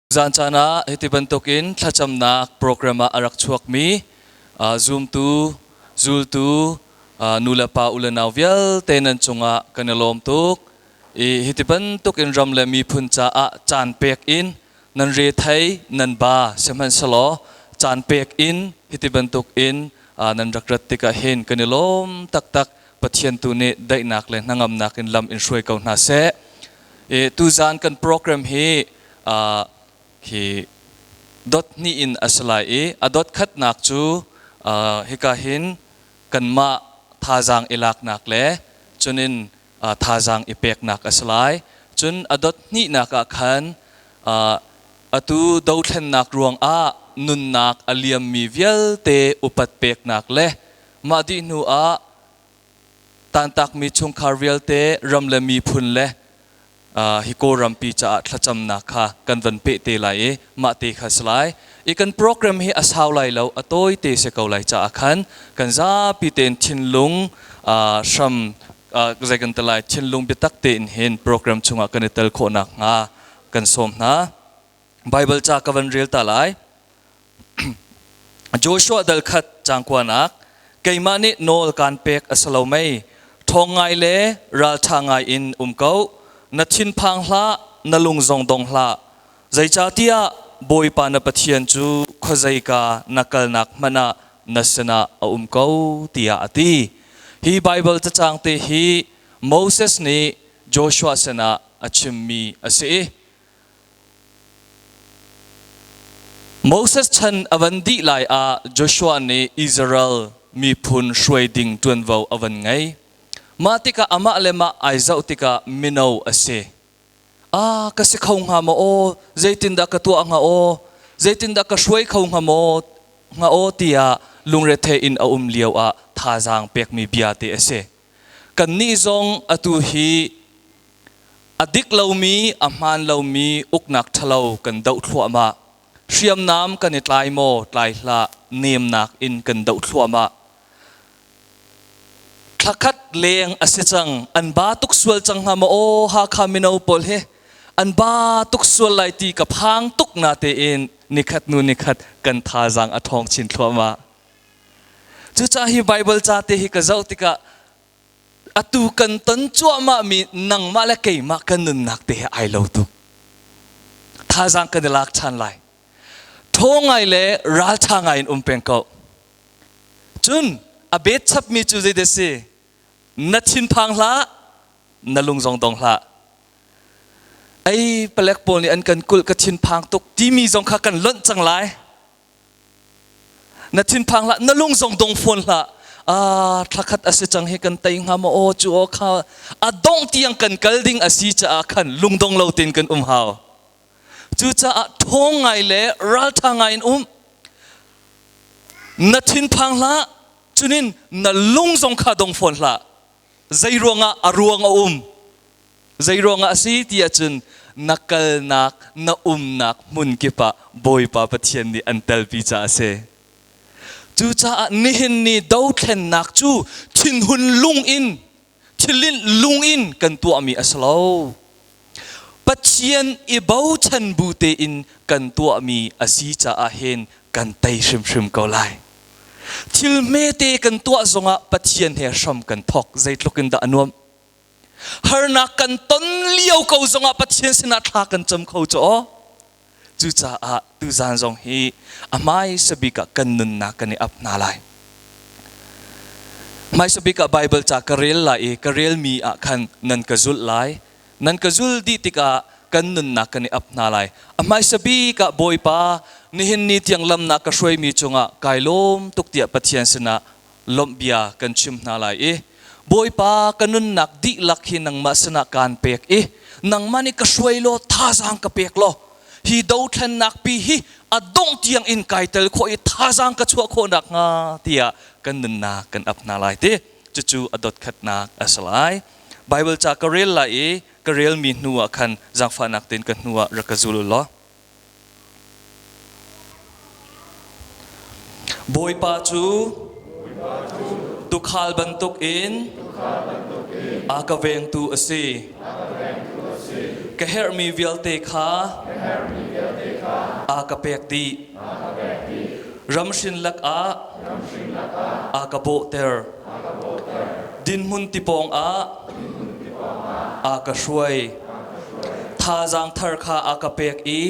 Zan caan ah hiti bantukin thlacamnak program ah a rak chuakmi zumtu, zultu, nu le pa u le nau vialte nan cungah kan i lawm tuk. I hiti bantukin ram le miphun caah caan pek in nan rethei nan ba sihmanhsehlaw caan pek in hiti bantukin nan rak rat tikah hin kan i lawm taktak. Pathian tu nih daihnak le hnangamnak in lam in hruai ko hna seh. I tuzaan kan program hi khi dot hnih in a si lai i a dot khatnak cu hika hin kanmah thazaang i laknak le cunin thazaang i peknak a si lai. Cun a dot hnihnak ah khan atu dothlennak ruangah nunnak a liammi vialte upat peknak le mah dih hnu ah tantakmi chungkhar vialte ram le miphun le hi Kawlrampi caah thlacamnak kha kan van peh te lai i mah te kha si lai. I kan program hi a sau lai lo, a tawi te si ko lai caah khan kan zapi tein thinlung hram zei kan ti lai thinlung biatak tein hin program chungah kan i tel khawh nakhnga kan sawm hna. Bible ca ka van rel ta lai. Joshua dal khat cangkuanak keimah nih nawl kaan pek a si lo mei ṭhawng ngai le ralṭha ngai in um ko na thinphang hlah na lung zong dong hlah zeicahtiah Bawipa na Pathian cu khuazeika na kalnak hmanh ah na sinah a um ko tiah a ti hi Baibal cacang te hi Moses nih Joshua sinah a chimmi a si i Moses chan a van dih lai ah Joshua nih Israel miphun hruai ding ṭuanvo a van ngei. Mah tikah amah le mah ai zoh tikah mino a si. Ah, ka si kho hnga maw aw? Zeitindah ka tuah hnga aw? Zeitindah ka hruai kho hnga maw? Hnga aw tiah lungrethei in a um lio ah thazaang pekmi bia te a si. Kannih zong atu hi A dik lomi, a hmaan lomi uknak ṭhalo kan doh thluahmah. Hriamnam kan i tlai maw, tlai hlah, nemnak in kan doh thluahmah. Thlakhat leng a si cang, an ba tuk sual cang hnga maw aw Hakha mino pawl hi an ba tuk sual lai ti ka phang tuk na tein nikhat hnu nikhat kan thazaang a ṭhawng chin thluahmah. Cucaah hi Baibal ca te hi ka zoh tikah atu kan ton cuahmahmi nangmah le keimah kan nunnak te he ai lo tuk. Thazaang kan i lak ṭhan lai. Ṭhaw ngai le ralṭha ngai in um peng ko. Cun a bet chapmi cu zeidah si? Na thinphang hlah, na lung zong dong hlah. Ei palek pawl nih an kan kulh ka thinphang tuk timi zong kha kan lonh cang lai. Na thinphang hlah, na lung zong dong fawn hlah. Ah, thlakhat a si cang hi kan tei hnga maw aw cu aw kha a dongh tiang kan kal ding a si caah khan lungdong lo tein kan um hau. Cucaah ṭhawng ngai le ralṭha ngai in um. Na thinphang hlah, cunin na lung zong kha dong fawn hlah. Zei ruangah a ruang a um. Zei ruangah a si ti ahcun na kalnak, na umnak hmun kip ah Bawipa Pathian nih an telpi caah a si. Cucaah nihin ni dothlennak cu thinhun lung in, thilinh lung in kan tuahmi a si lo. Pathian i bochan bu tein kan tuahmi a si caah hin kan tei hrimhrim ko lai. Thil hmete kan tuah zongah Pathian he hram kan thawk zeitluk in dah a nuamh. Harnak kan ton lio ko zongah Pathian sinah thla kan cam kho cu aw. Cucaah tuzaan zong hi a hmaisa bik ah kan nunnak kan i ap hna lai. Hmaisa bik ah Baibal ca ka rel lai i ka relmi ah khan nan ka zulh lai. Nan ka zul dih tikah kan nunnak kan i ap hna lai. A hmaisa bik ah Bawipa nihin ni tiang lam na ka hruaimi cungah kai lawm tuk tiah Pathian sinah lawmh bia kan chim hna lai i Bawipa ka nunnak dihlak hi nangmah sinah kaan pek i nangmah nih ka hruai law thazaang ka pek law hi dothlennak pi hi a dongh tiang in kai tel khawh i thazaang ka chuah khawh nakhnga tiah kan nunnak kan ap hna lai ti cucu a dotkhatnak a si lai. Bible ca ka rel lai i ka relmi hnu ah khan zaangfahnak tein ka hnu ah rak ka zul u law. Bawipa cu tuukhal bantukin a ka vengtu a si. Ka herhmi vialte kha a ka pek dih. Ramhrin lakah a ka bawhter. Dinhmun tipawng ah a ka hruai. Thazaang thar kha a ka pek i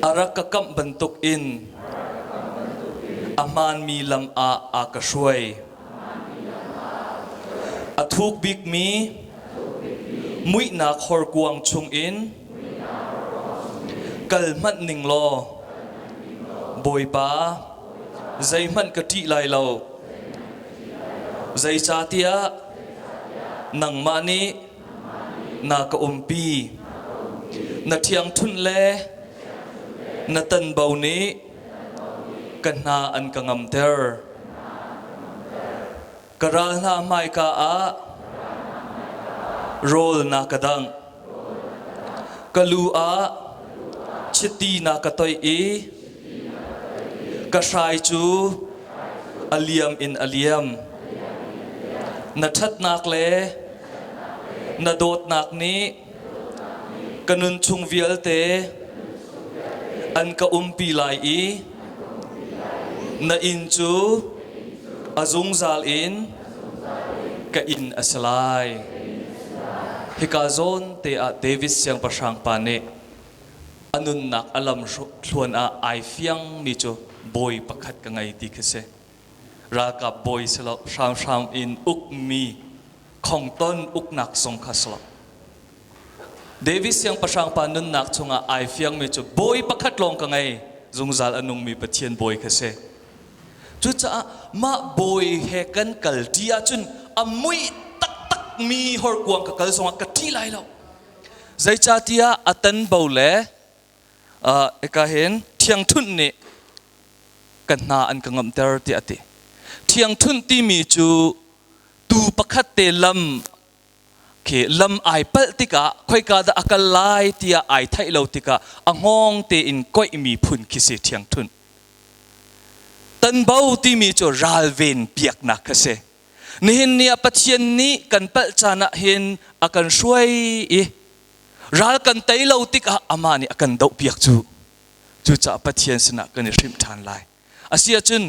a rak ka kamh bantukin a hmaanmi lam ah a ka hruai. A thuk bikmi muihnak horkuang chungin kal hmanh ning law Bawipa zeihmanh ka ṭih lai lo. Zeicahtiah nangmah nih na ka umpi. Na ṭhiangṭhunh le na tanbo nih ka hna an ka ngamter. Ka ral hna hmaika ah rawl na ka dangh. Ka lu ah chiti na ka toih i ka hrai cu a liam in a liam. Na ṭhatnak le na dawtnak nih ka nun chung vialte an ka umpi lai i na inn cu a zungzal in ka inn a si lai. Hika zawn te ah David siangpahrang pa nih a nunnak a lam thluan ah ai fiangmi cu bawi pakhat ka ngei ti khi si. Ralkap bawi si lo, hramhram in ukmi khongton uknak zong kha si lo. David siangpahrang pa nunnak chungah ai fiangmi cu bawi pakhat lawng ka ngei, zungzal a nungmi Pathian bawi kha si. Cucaah mah bawi he kan kal ṭi ahcun a muih taktakmi horkuang ka kal zongah ka ṭih lai lo. Zeicahtiah a tanbo le eka hin ṭhiangṭhunh nih ka hna an ka ngamhter tiah a ti. Ṭhiangṭhunh timi cu tuu pakhat te lam khi lam ai palh tikah khoika dah a kal lai tiah ai theih lo tikah a hngawng tein koihmi phun khi si ṭhiangṭhunh. Tanbo timi cu ralven piaknak kha si. Nihin ni ah Pathian nih kan palh caan ah hin a kan hruai i ral kan tei lo tikah amah nih a kan dohpiak cu. Cucaah Pathian sinah kan i hrimh ṭhan lai. Asiahcun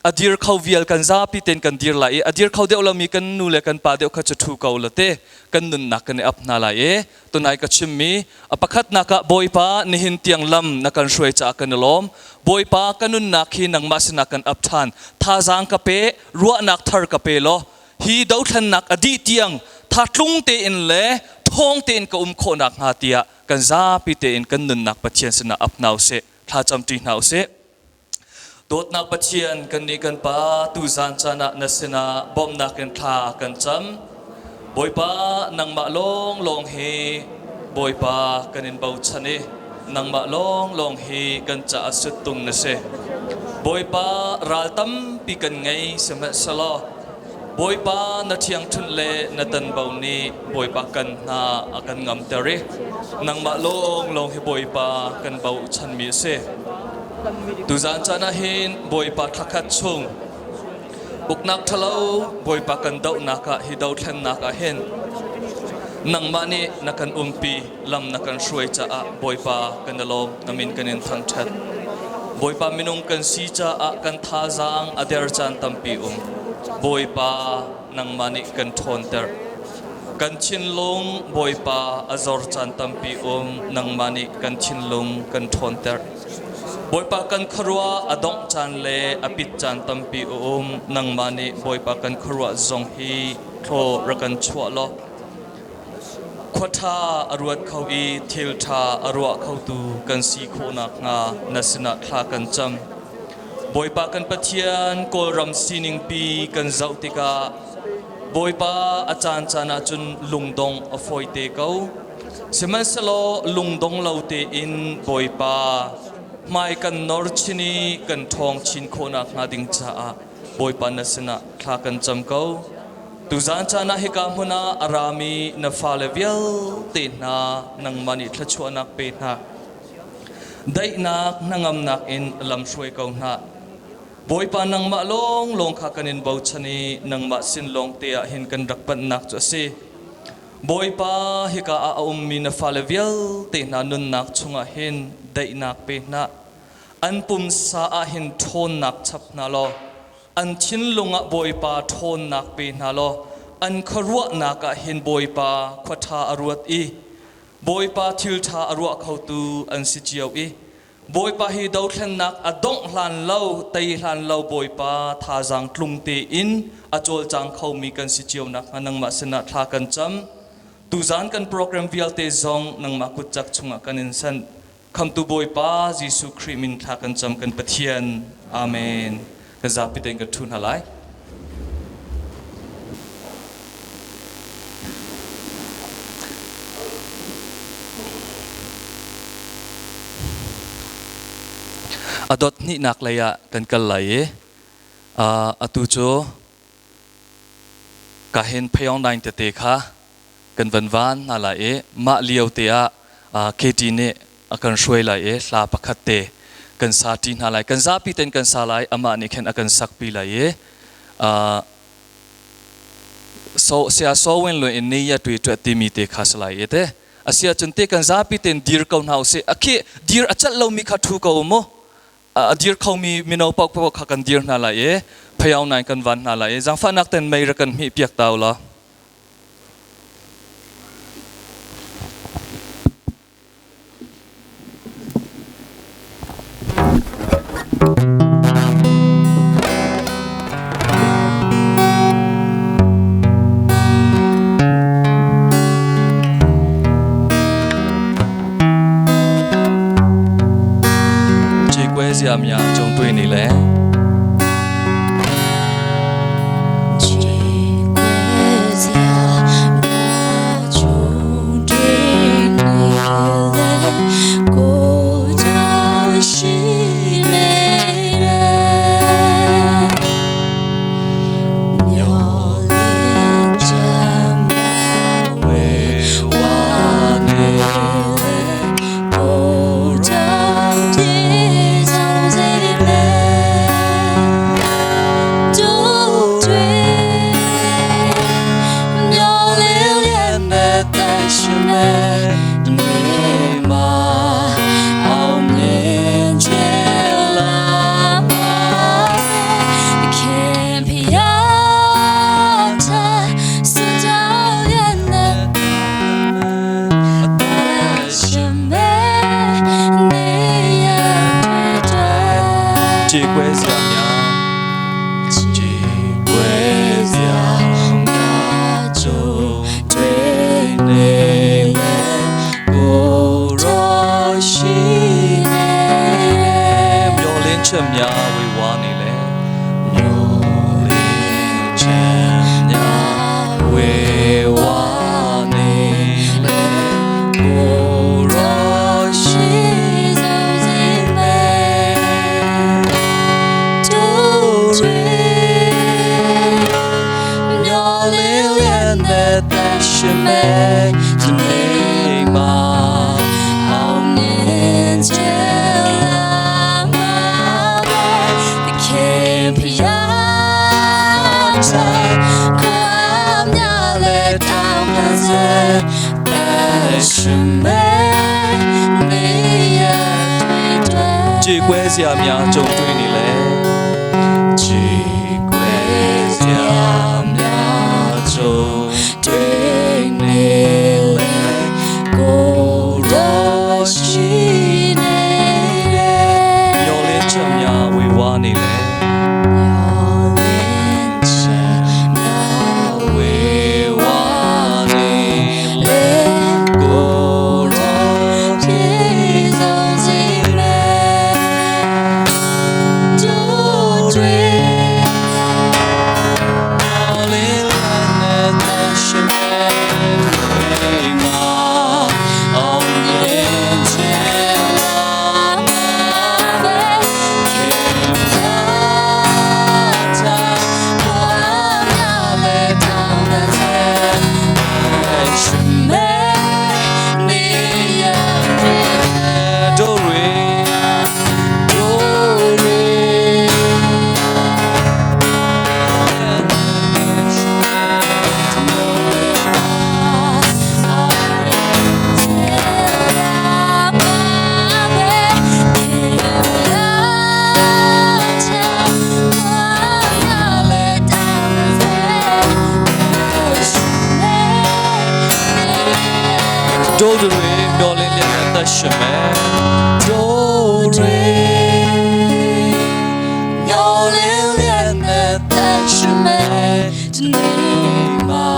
a dir kho vial kan zapi ten kan dir lai i a dir kho deuh lomi kan nu le kan pa deuh kha cu ṭhu ko la te kan nunnak kan i ap hna lai i tunai ka chimmi a pakhatnak ah Bawipa nihin tiang lam na kan hruai caah kan i lawm. Bawipa ka nunnak hi nangmah sinah kan ap ṭhan. Thazaang ka pe, ruahnak thar ka pe law hi dothlennak a dih tiang tha tlung tein le thawng tein ka um khawh nakhnga tiah kan zapi tein kan nunnak Pathian sinah ap hna usih, thla camṭi hna usih. Dawtnak Pathian kannih kan Pa tuzan caan ah na sinah bawmhnak in thla kan cam. Bawipa nangmah lawnglawng hi Bawipa kan in bochan i nangmah lawnglawng hi kan caah suttung na si. Bawipa ral tampi kan ngei sihmanhsehlaw Bawipa na ṭhiangṭhunh le na tanbo nih Bawipa kan hna a kan ngamter i nangmah lawnglawng hi Bawipa kan bochanmi a si. Tuzaan caan ah hin Bawipa thlakhat chung uknak ṭhalo Bawipa kan dohnak ah hi dothlennak ah hin nangmah nih na kan umpi lam na kan hruai caah Bawipa kan i lawm na min kan in thangṭhat. Bawipa minung kan si caah kan thazaang a der caan tampi um. Bawipa nangmah nih kan ṭhawnter. Kan thinlung Bawipa a zor caan tampi um nangmah nih kan thinlung kan ṭhawnter. Bawipa kan khuaruah a dongh caan le a pit caan tampi um nangmah nih Bawipa kan khuaruah zong hi thlaw rak kan chuah law khua ṭha a ruat kho i thil ṭha a ruah khotu kan si khawh nakhnga na sinah thla kan cam. Bawipa kan Pathian Kawlram sining pi kan zoh tikah Bawipa a caancaan ahcun lungdong a fawite ko. Sihmanhsehlaw lungdong lo tein Bawipa hmai kan nor chin i kan ṭhawng chin khawh nakhnga ding caah Bawipa na sinah thla kan cam ko. Tuzaan caan ah hika hmun ah a rami na fale vialte hna nangmah nih thluachuahnak pe hna. Daihnak hnangamnak in lamhruai ko hna. Bawipa nangmah lawnglawng kha kan in bochan i nangmah sin lawng te ah hin kan rak panhnak cu a si. Bawipa, hika ah a ummi na fale vialte hna nunnak chungah hin daihnak pe hna. An pumsa ah hin ṭhawnnak chap hna law, an thinlung ah Bawipa ṭhawnnak pe hna law, an khuaruahnak ah hin Bawipa khua ṭha a ruat i Bawipa thil ṭha a ruah khotu an si cio i Bawipa hi dothlennak a dongh hlan lo, tei hlan lo Bawipa thazaang tlung tein a cawlcang khomi kan si cio nakhnga nangmah sinah thla kan cam. Tuzaan kan program vialte zong nangmah kutcak chungah kan in sanh. Khamtu Bawipa Jesuh Khrih min thla kan cam kan Pathian. Amen. Kan zapi tein kan ṭhu hna lai. A dot hnihnak lei ah kan kal lai i atu cu ka hin phayong naing tete kha kan van van hna lai i mah lio te ah KT nih a kan hruai lai i hla pakhat te kan sa ṭi hna lai. Kan zapi ten kan sa lai, amah nih khin a kan sakpi lai i so sia so wen lo in ni ya tui tuah timi te kha sa lai i te asia cun te kan zapi ten dir ko hna usih. A khi dir a cat lomi kha thu ko mu. A dir khomi mino paoh paoh kha kan dir hna lai i phayau nai kan van hna lai i zaangfahnak ten mei ra kan hmih piak ta u law. Cikwe ziamia cungtui ni le Do do re myo lin lian a သက်ရှင်မယ် Do re မျောလင်းလျက်နဲ့သက်ရှင်မယ်ဒီနေ့မှာ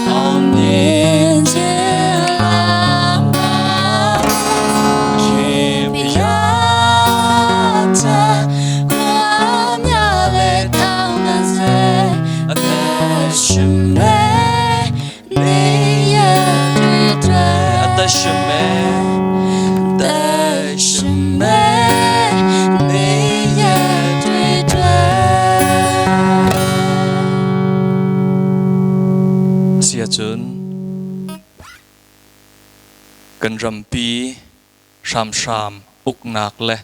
အောင်မြင်ခြင်းလာမှာ ခင် ပြာတာခွာမြလေတောင်းပန်စေ အသက် ရှင်မယ်နေရတဲ့အတွက် အသက်ရှင်မယ် သက်ရှင်မယ်နေရတဲ့အတွက် เสียจนกันรำปีชามชามอุกนักและ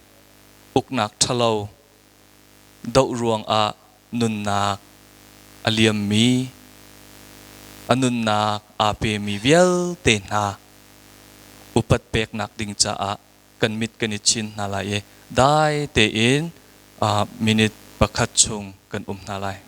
อุกนักทะเลาดาวรวงอานุนนักอเลียมมีอนุนนักอาเปมีเวลเตนาอุปัตเปกนักดิงจ้าอะกันมิดกันอิชินนาลายได้เตอินอ่ามินิตประคัดชงกันอุมนาลาย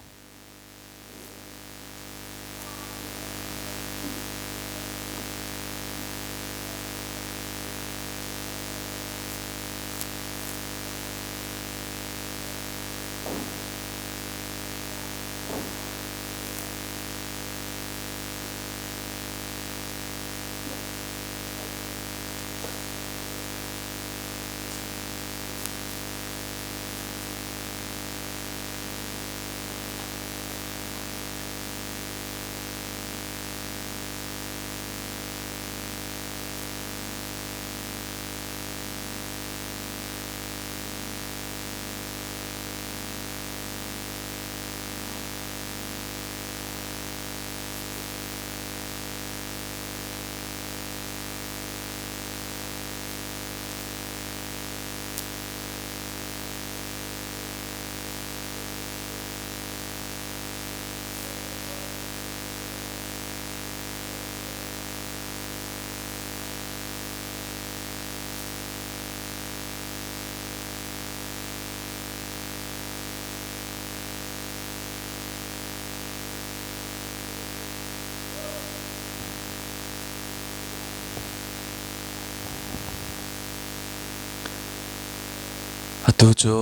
Atu cu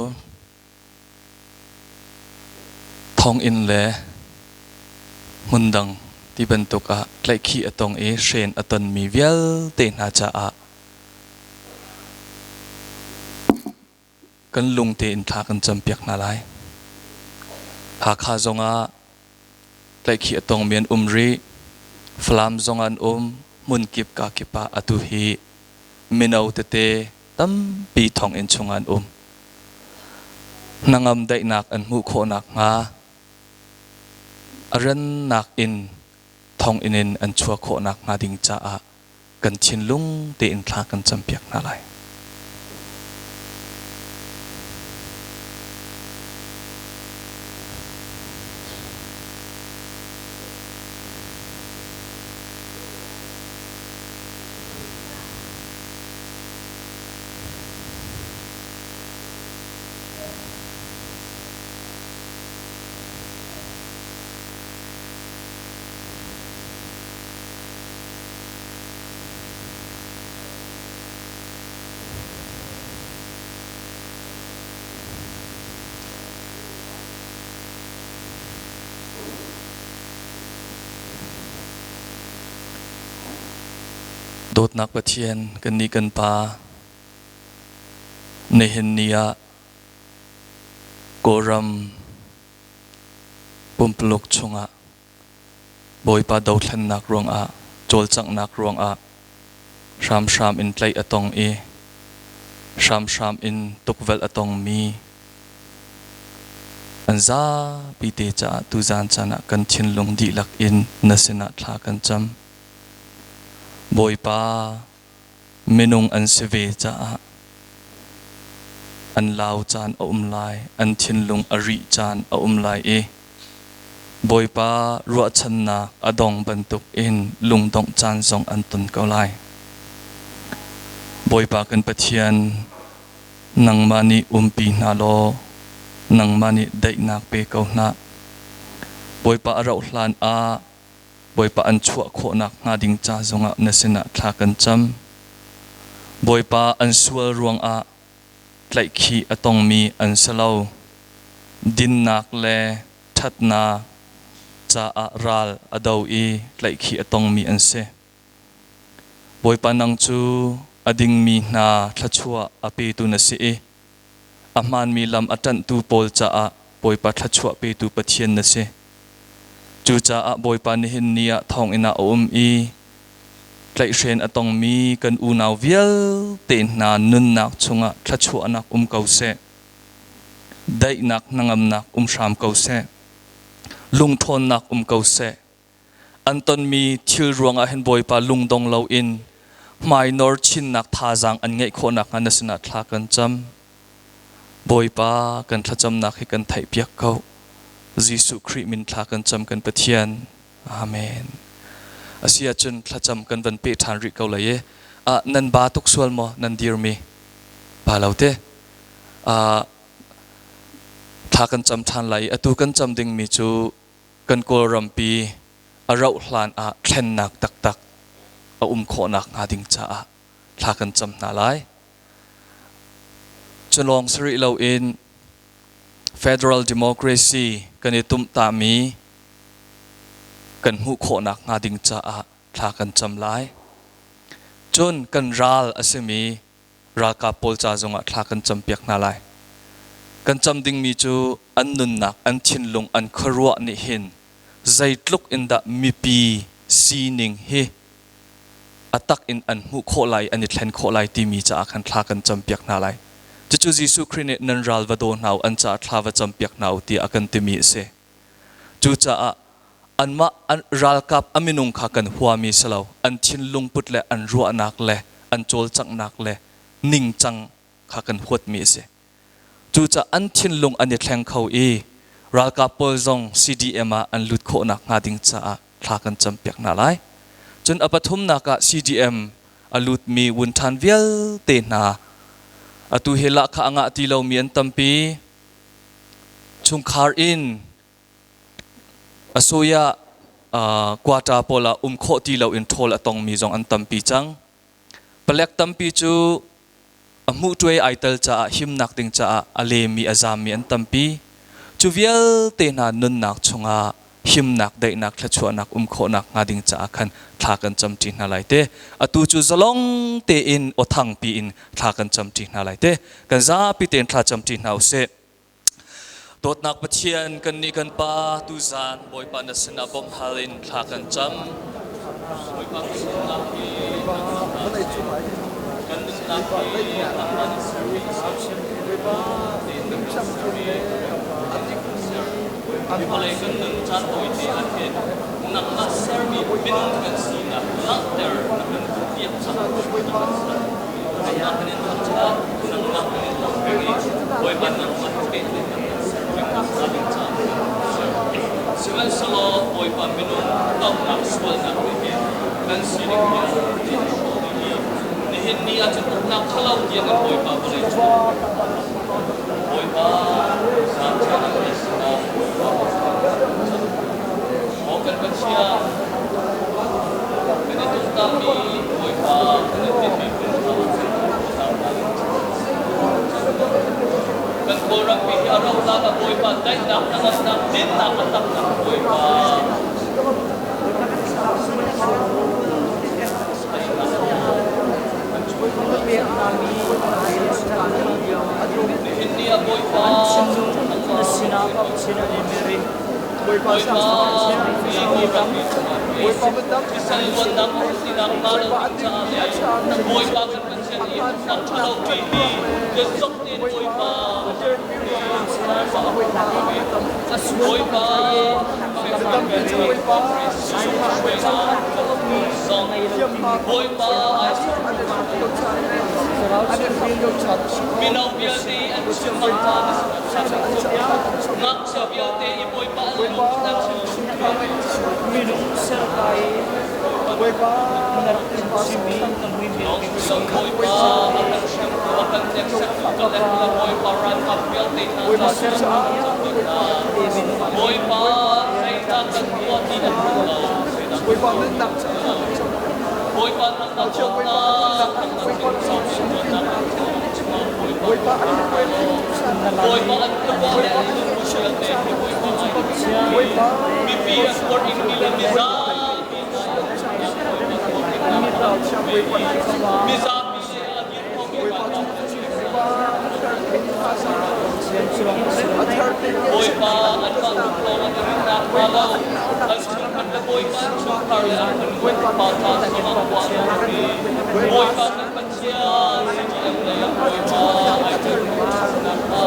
thonginn le hmundang ti bantuk ah tlaihkhih a tong i hren a tonmi vialte hna caah kan lung tein thla kan campiak hna lai. Hakha zongah tlaihkhih a tongmi an um rih. Falam zong an um. Hmunkip kakip ah atu hi mino tete tampi thonginn chung an um. Hnangam daihnak an hmuh khawh nakhnga a rannak in thonginn in an chuah khawh nakhnga ding caah kan thinlung tein thla kan campiak hna lai. Dawtnak Pathian kan nih kan Pa nihin ni ah Kawlram pumpuluk chungah Bawipa dothlennak ruangah cawlcanghnak ruangah hramhram in tlaih a tong i hramhram in tukvelh a tongmi an zapi te caah tuzan caan ah kan thinlung dihlak in na sinah thla kan cam. Bawipa minung an si ve caah an lau caan a um lai, an thinlung a rih caan a um lai i Bawipa ruahchannak a dong bantuk in lungdongh caan zong an ton ko lai. Bawipa kan Pathian, nangmah nih umpi hna law nangmah nih daihnak pe ko hna. Bawipa a rauh hlan ah Bawipa an chuah khawhnak hnga ding ca zongah na sinah thla kan cam. Bawipa an sual ruangah tlaihkhih a tongmi an si lo. Dinnak le ṭhatnak caah ral a do i tlaihkhih a tongmi an si. Bawipa nang cu a dingmi hna thluachuah a petu na si i a hmaanmi lam a ṭanhtu pawl caah Bawipa thluachuah petu Pathian na si. Cucaah Bawipa nihin ni ah thonginn ah a um i tlaihhren a tongmi kan unau vialte hna nunnak chungah thluachuahnak um ko seh. Daihnak hnangamnak um hram ko seh. Lungṭhawnnak um ko seh. An tonmi thil ruangah hin Bawipa lungdong loin hmainor chinnak thazaang an ngeih khawh nakhnga na sinah thla kan cam. Bawipa kan thlacamnak hi kan theihpiak ko. Jesuh Khrih min thla kan cam kan Pathian. Amen. Asi ahcun thlacam kan van peh ṭhan rih ko lai i ah nan ba tuk sual maw nan dirmi? Ba lo te. Ah thla kan cam ṭhan lai i atu kan cam dingmi cu kan Kawlrampi a rauh hlan ah thlennak taktak a um khawhnak hnga ding caah thla kan cam hna lai. Cu lawng si rih loin federal democracy kan i tumhtami kan hmuh khawhnak hnga ding caah thla kan cam lai. Cun kan ral a simi ralkap pawl ca zongah thla kan campiak hna lai. Kan cam dingmi cu an nunnak, an thinlung, an khuaruah nih hin zeitluk in dah mipi sining hi a tak in an hmuh khawh lai, an i thlen khawh lai timi caah khan thla kan campiak hna lai. Cucu Jesuh Khrih nih nan ral va daw hna u, an caah thla va campiak hna u tiah a kan timi a si. Cucaah anmah an ralkap a minung kha kan huami si lo, an thinlung put le an ruahnak le an cawlcanghnak le ningcang kha kan huatmi a si. Cucaah an thinlung an i thleng kho i ralkap pawl zong CDM ah an lut khawhnak hnga ding caah thla kan campiak hna lai. Cun a pathumnak ah CDM a lutmi wunṭhan vialte hna atu hi lahkhah a ngah ti lomi an tampi. Chungkhar in Asoya quarter pawl ah um khawh ti loin ṭhawl a tongmi zong an tampi cang. Palek tampi cu a hmuhṭuai ai tel caah himnak ding caah a lemi a zaammi an tampi. Cu vialte hna nunnak chungah himnak, daihnak, thluachuahnak um khawhnak hnga ding caah khan thla kan camṭi hna lai te. Atu cu zalong tein aw thangpi in thla kan camṭi hna lai te. Kan zapi tein thla camṭi hna usih. Dawtnak Pathian, kannih kan Pa, tuzaan Bawipa na sinah bawmh hal in thla kan cam. Bawipa kan nunnak hi kan nunnak hi nangmah na sermi a si. Tein na kan sermi hi vawlei kan nun caan tawite ah hin nangmah sermi minung kan sinak langhter na kan duhpiak caah na kan ser. Nangmah kan in thangṭhat, nangmah kan in lawmh peng i Bawipa nangmah he pehtlaihnak kan ser pengnak hnga ding caah na kan ser. Sihmanhsehlaw Bawipa minung hlauhnak sualnak nih hin kan sining vialte a hrawh dih i nihin ni ah cun uknak ṭhalo tiang in Bawipa vawlei cung Bawipa zaangṭha na sinah Bawipa Maw kan Pathian, kan i tumtahmi Bawipa kan i tinhmi hmunhma ah khan kan Kawlrampi hi a rauhnak ah Bawipa daihnak hnangamnak dinnak a tamnak Bawipa Nihin ni ah Bawipa Bawipa kan Pathian i an ṭhalo mi hi biazok tein Bawipa Bawipa Bawipa Mino vialte an chim bang Ngakchia vialte i Bawipa an lungput an thinlung Minung serkai na rak in chimmi na muihmel Bawipa a kan hremtu a kan hneksektu ka le Bawipa ralkap vialte hna ca Bawipa zeidah kan tuah ti na hngal lo. Bawipa nunnak caah Bawipa nunnak caah Bawipa an Bawipa an Bawipa mipi an kuat in mi le mizapi mizapi Bawipa an mah lawng an i rinnak hnga lo an chungkhat le Bawipa an chungkhar le an pa ca zongah khua an ri. Bawipa kan Pathian CGM lei ah Bawipa ai tel nakhnga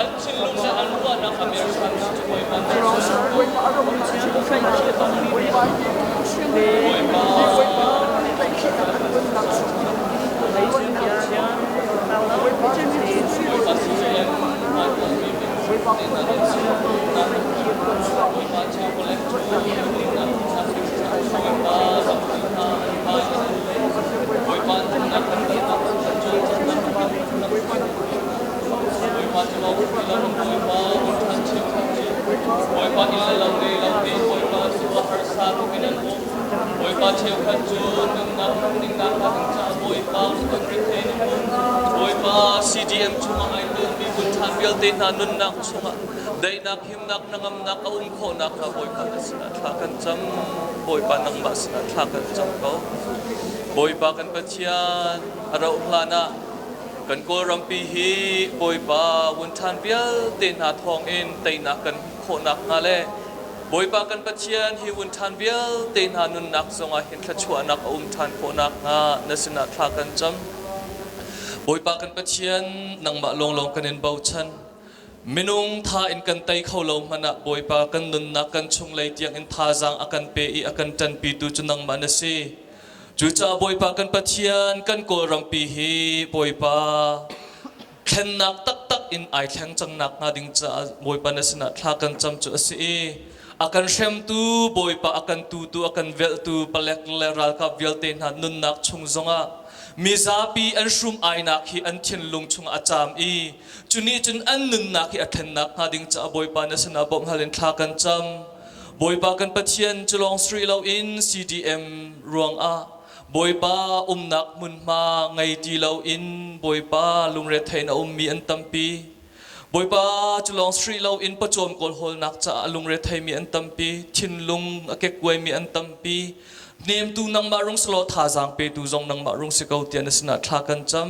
an thinlung le an ruahnak a mersannak cu Bawipa na Bawipa cheukhat cu nunnak ningnak hna ding caah Bawipa rethei na um. Bawipa CDM chungah ai telmi vunṭhan vialte hna nunnak chungah daihnak himnak hnangamnak a um khawhnak hnga Bawipa na sinah thla kan cam. Bawipa nangmah sinah thla kan cam ko. Bawipa kan Pathian a rauh hlan ah kan Kawlrampi hi Bawipa vunṭhan vialte hna thawngin teinak kan hmuh khawhnak hnga le Bawipa kan Pathian hi vun ṭhan vialte hna nunnak zongah hin thluachuahnak a um ṭhan khawh nakhnga na sinah thla kan cam. Bawipa kan Pathian, nangmah lawnglawng kan in bochan. Minung tha in kan tei kho lo hmanh ah Bawipa kan nunnak kan chunglei tiang in thazaang a kan pe i a kan ṭanpitu cu nangmah na si. Cucaah Bawipa kan Pathian, kan Kawlrampi hi Bawipa thlennak taktak in ai thleng cang nakhnga ding caah Bawipa na sinah thla kan cam cu a si i a kan hremtu Bawipa a kan tutu a kan velhtu palek le ralkap vialte hna nunnak chung zongah mizapi an hrum ainak hi an thinlung chungah a caam i cu nih cun an nunnak hi a thlennak hnga ding caah Bawipa na sinah bawmh hal in thla kan cam. Bawipa kan Pathian cu lawng sri loin CDM ruangah Bawipa umnak hmunhma ngei ti loin Bawipa lungrethei in a ummi an tampi. Bawipa cu lawng sri loin pawcawm kawlhawlnak caah lungretheimi an tampi, thinlung a kekkuaimi an tampi. Hnemtu nangmah rung si law thazaang petu zong nangmah rung si ko tiah na sinah thla kan cam.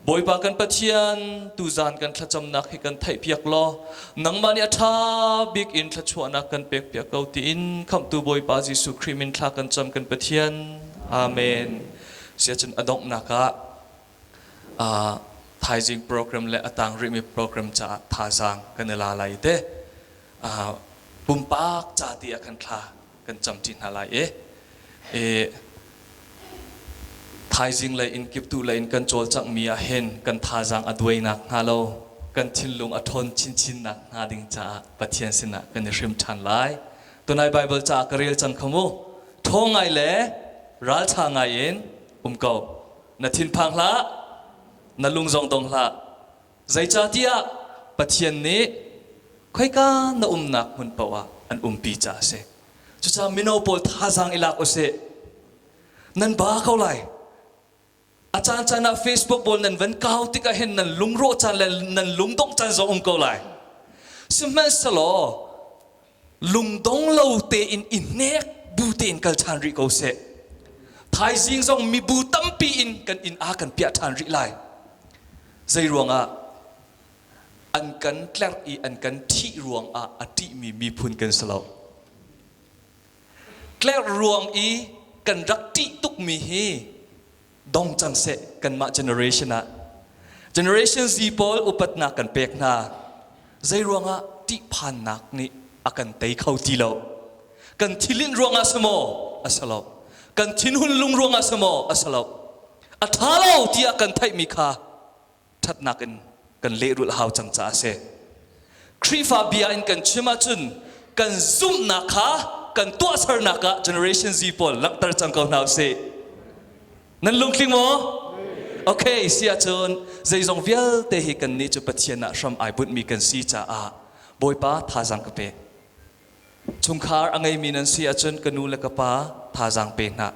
Bawipa kan Pathian, tuzan kan thlacamnak hi kan theihpiak law nangmah nih a ṭha bik in thluachuahnak kan pekpiak ko tiin Khamhtu Bawipa Jesuh Khrih min thla kan cam kan Pathian. Amen. Siacun a donghnak ah thaizing program le a tang rihmi program caah thazaang kan i la lai te. Pumpak ca ti ah kan thla kan cam ṭi hna lai i thaizing lei in kiptuh lei in kan cawlcanghmi ah hin kan thazaang a duai nakhnga lo kan thinlung a ṭhawn chinchin nakhnga ding caah Pathian sinah kan i hrim ṭhan lai. Tunai Baibal caah ka rel cang kha mu. Ṭhawng ngai le ralṭha ngai in um ko. Na thinphang hlah, na lung zong dong hlah. Zeicahtiah Pathian nih khoika na umnak hmun paoh ah an umpi caah a si. Cucaah mino pawl thazaang i lak usih. Nan ba ko lai. A caan caan ah Facebook pawl nan van kau tikah hin nan lungrawh caan le nan lungdongh caan zong um ko lai. Sihmanhsehlaw lungdong lo tein i hnek bu tein kal ṭhan rih ko seh. Thaizing zong mibu tampi in kan inn a kan piah ṭhan rih lai. Zei ruangah an kan tlerh i an kan ṭhih ruangah a ṭihmi miphun kan si lo. Tlerh ruang i kan rak ṭih tukmi hi dong cang seh kanmah generation ah. Generation Z pawl upatnak kan pek hna. Zei ruangah ṭihphannak nih a kan tei kho ti lo. Kan thilinh ruangah si maw? A si lo. Kan thinhun lung ruangah si maw? A si lo. A ṭha lo tiah kan theihmi kha ṭhatnak in kan lehrulh hau cang caah a si. Khrihfa bia in kan chim ahcun kan zumhnak kha kan tuahsernak ah Generation Z pawl langhter cang ko hna usih. Nan lungtling maw? Okay, si ahcun zeizong vialte hi kannih cu Pathian ah hram ai bunhmi kan si caah Bawipa thazaang ka pek. Chungkhar a ngeimi nan si ahcun ka nu le ka pa thazaang pe hna.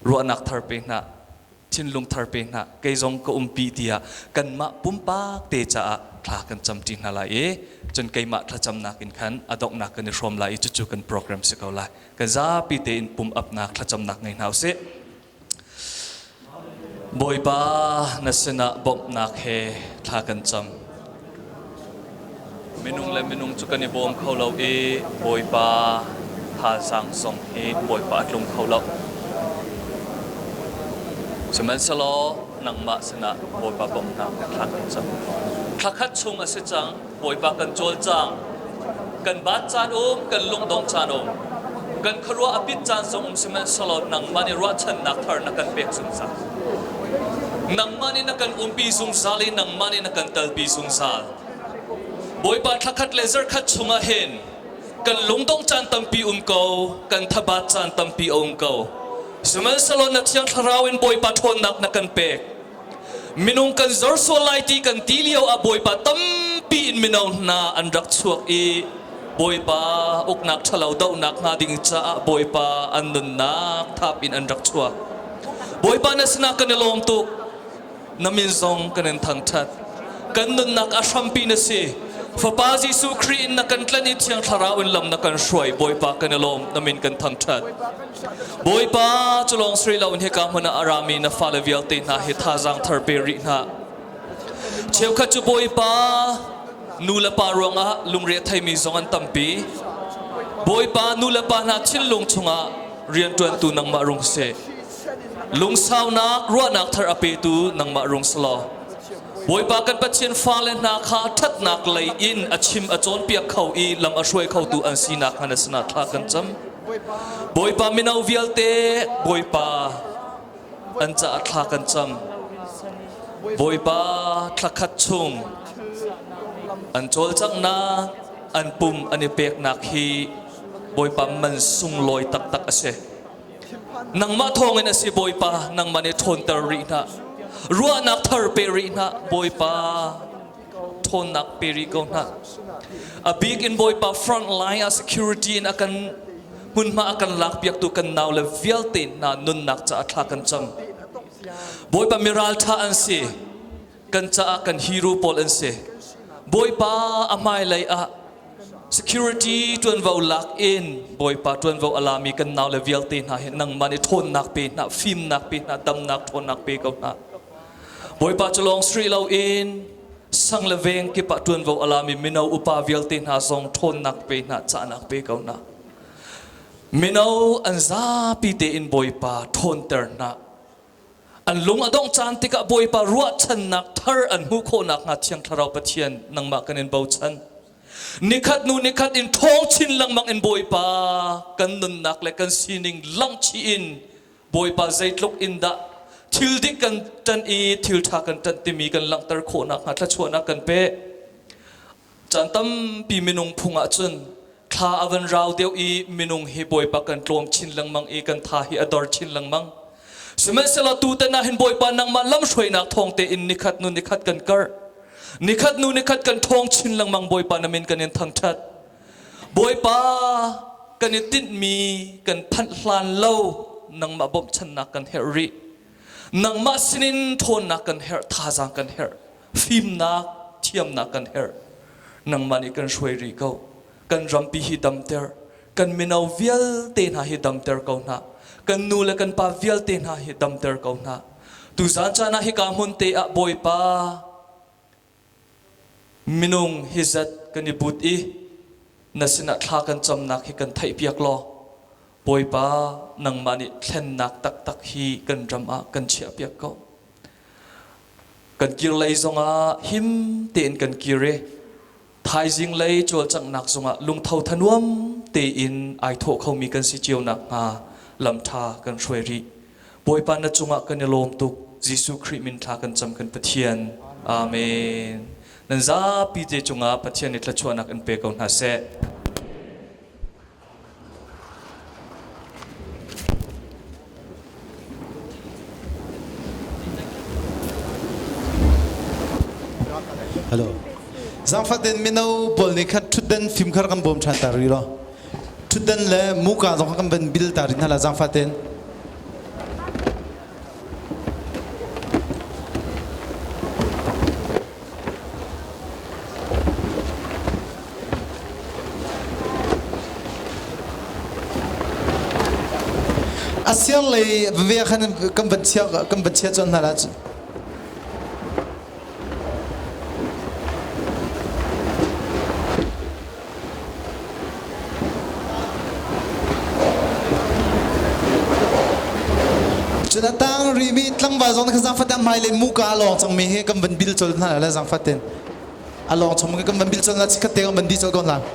Ruahnak thar pe hna. Thinlung thar pe hna. Kei zong ka umpi tiah kanmah pumpak te caah thla kan camṭi hna lai i cun keimah thlacamnak in khan a donghnak kan i hrawm lai i cucu kan program si ko lai. Kan zapi tein pum apnak thlacamnak ngei hna usih. Bawipa na sinah bawmhnak he thla kan cam. Minung le minung cu kan i bawm kho lo i Bawipa thazaang zong hi Bawipa a tlung kho lo. Sihmanhsehlaw nangmah sinah Bawipa bawmhnak he thla kan cam. Thla khat chung a si cang, Bawipa kan cawlcang. Kan baat caan um, kan lungdong caan um. Kan khuaruah a pit caan zong um sihmanhsehlaw nangmah nih ruahchannak thar na kan pek zungzal. Nangmah nih na kan umpi zungzal i nangmah nih na kan talpi zungzal. Bawipa thlakhat le zarkhat chungah hin kan lungdong caan tampi um ko, kan thabat caan tampi a um ko. Sihmanhsehlaw na Thiang Thlarau in Bawipa ṭhawnnak na kan pek. Minung kan zor sual lai ti kan ti lio ah Bawipa tampi in mino hna an rak chuak i Bawipa uknak ṭhalo dohnak hnga ding caah Bawipa an nunnak thap in an rak chuak. Bawipa na sinah kan i lawm tuk. Na min zong kan in thangṭhat. Kan nunnak a hrampi na si. Fapa Jesuh Khrih in na kan tlanh i Thiang Thlarau in lam na kan hruai. Bawipa kan i lawm. Na min kan thangṭhat. Bawipa cu lawng sri loin hika hmun ah a rami na fale vialte hna hi thazaang thar pe rih hna. Cheukhat cu Bawipa nu le pa ruangah lungre theimi zong an tampi. Bawipa nu le pa hna thinlung chungah rianṭuantu nangmah rung seh. Lungsaunak ruahnak thar a petu nangmah rung si law. Bawipa kan Pathian fale hna kha ṭhatnak lei in a chim a cawnpiak kho i lam a hruai khotu an sinak hnga na sinah thla kan cam. Bawipa mino vialte Bawipa an caah thla kan cam. Bawipa thlakhat chung an cawlcanghnak an pum an i peknak hi Bawipa man sunglawi taktak a si. Nangmah thawngin a si Bawipa, nangmah nih ṭhawnter rih hna. Ruahnak thar pe rih hna, Bawipa ṭhawnnak pe rih ko hna. A bik in Bawipa front line ah security in a kan hmunhma a kan lakpiaktu kan nau le vialte hna nunnak caah thla kan cam. Bawipa miralṭha an si. Kan caah kan hero pawl an si. Bawipa a hmailei ah security ṭuanvo lak in Bawipa ṭuanvo a lami kan nau le vialte hna hi nangmah nih ṭhawnnak pe hna, fimnak pe hna, damnak ṭhawnnak pe ko hna. Bawipa cu lawng sri loin sang le veng kip ah ṭuanvo a lami mino upa vialte hna zong ṭhawnnak pe hna, cahnak pe ko hna. Mino an zapi tein Bawipa ṭhawnter hna. An lung a dongh caan tikah Bawipa ruahchannak thar an hmuh khawh nakhnga Thiang Thlarau Pathian nangmah kan in bochan. Nikhat hnu nikhat in ṭhawng chin lengmang in Bawipa kan nunnak le kan sining langh chih in Bawipa zeitluk in dah thil dik kan ṭanh i thil ṭha kan ṭanh timi kan langhter khawh nakhnga thluachuahnak kan pe. Caan tampi minung phung ahcun thla a van rau deuh i minung hi Bawipa kan tlawm chin lengmang i kan tha hi a dor chin lengmang. Sihmanhsehlaw tutan ah hin Bawipa nangmah lamhruainak thawng tein nikhat hnu nikhat kan karh. Nikhat hnu nikhat kan ṭhawng chin lengmang Bawipa na min kan in thangṭhat. Bawipa kan i tinhmi kan phanh hlan lo nangmah bawmhchannak kan herh rih. Nangmah sinin ṭhawnnak kan herh, thazaang kan herh. Fimnak, thiamnak kan herh. Nangmah nih kan hruai rih ko. Kan rampi hi damter. Kan mino vialte hna hi damter ko hna. Kan nu le kan pa vialte hna hi damter ko hna. Tuzaan caan ah hika hmun te ah Bawipa minung hi zat kan i but i na sinah thla kan camnak hi kan theihpiak law Bawipa nangmah nih thlennak taktak hi kan ram ah kan chiahpiak ko. Kan kir lei zongah him tein kan kir i thaizing lei cawlcanghnak zongah lungtho thanuam tein ai thawh khomi kan si cio nakhnga lamṭha kan hruai rih. Bawipa na cungah kan i lawm tuk. Jesuh Khrih min thla kan cam kan Pathian. Amen. Nan zapi te cungah Pathian nih thluachuahnak in pe ko hna seh. Hello. Zangfatin mino pawl nih khan ṭhutdan fimkhar kan bawm ṭhan ta rih lo. Thutdan le muka zong kan van bil ta rin hna la zaangfah tein. A siar lei veve khan kan van chia kan van chia chon hna la. Cun a tang rimi tlangval zong kha zaangfat ah hmailei muka a lawng cangmi hi kan van bil colh hna la zaangfat in. A lawng chung kan van bil colh na chikkhat te kan van di colh ko hna.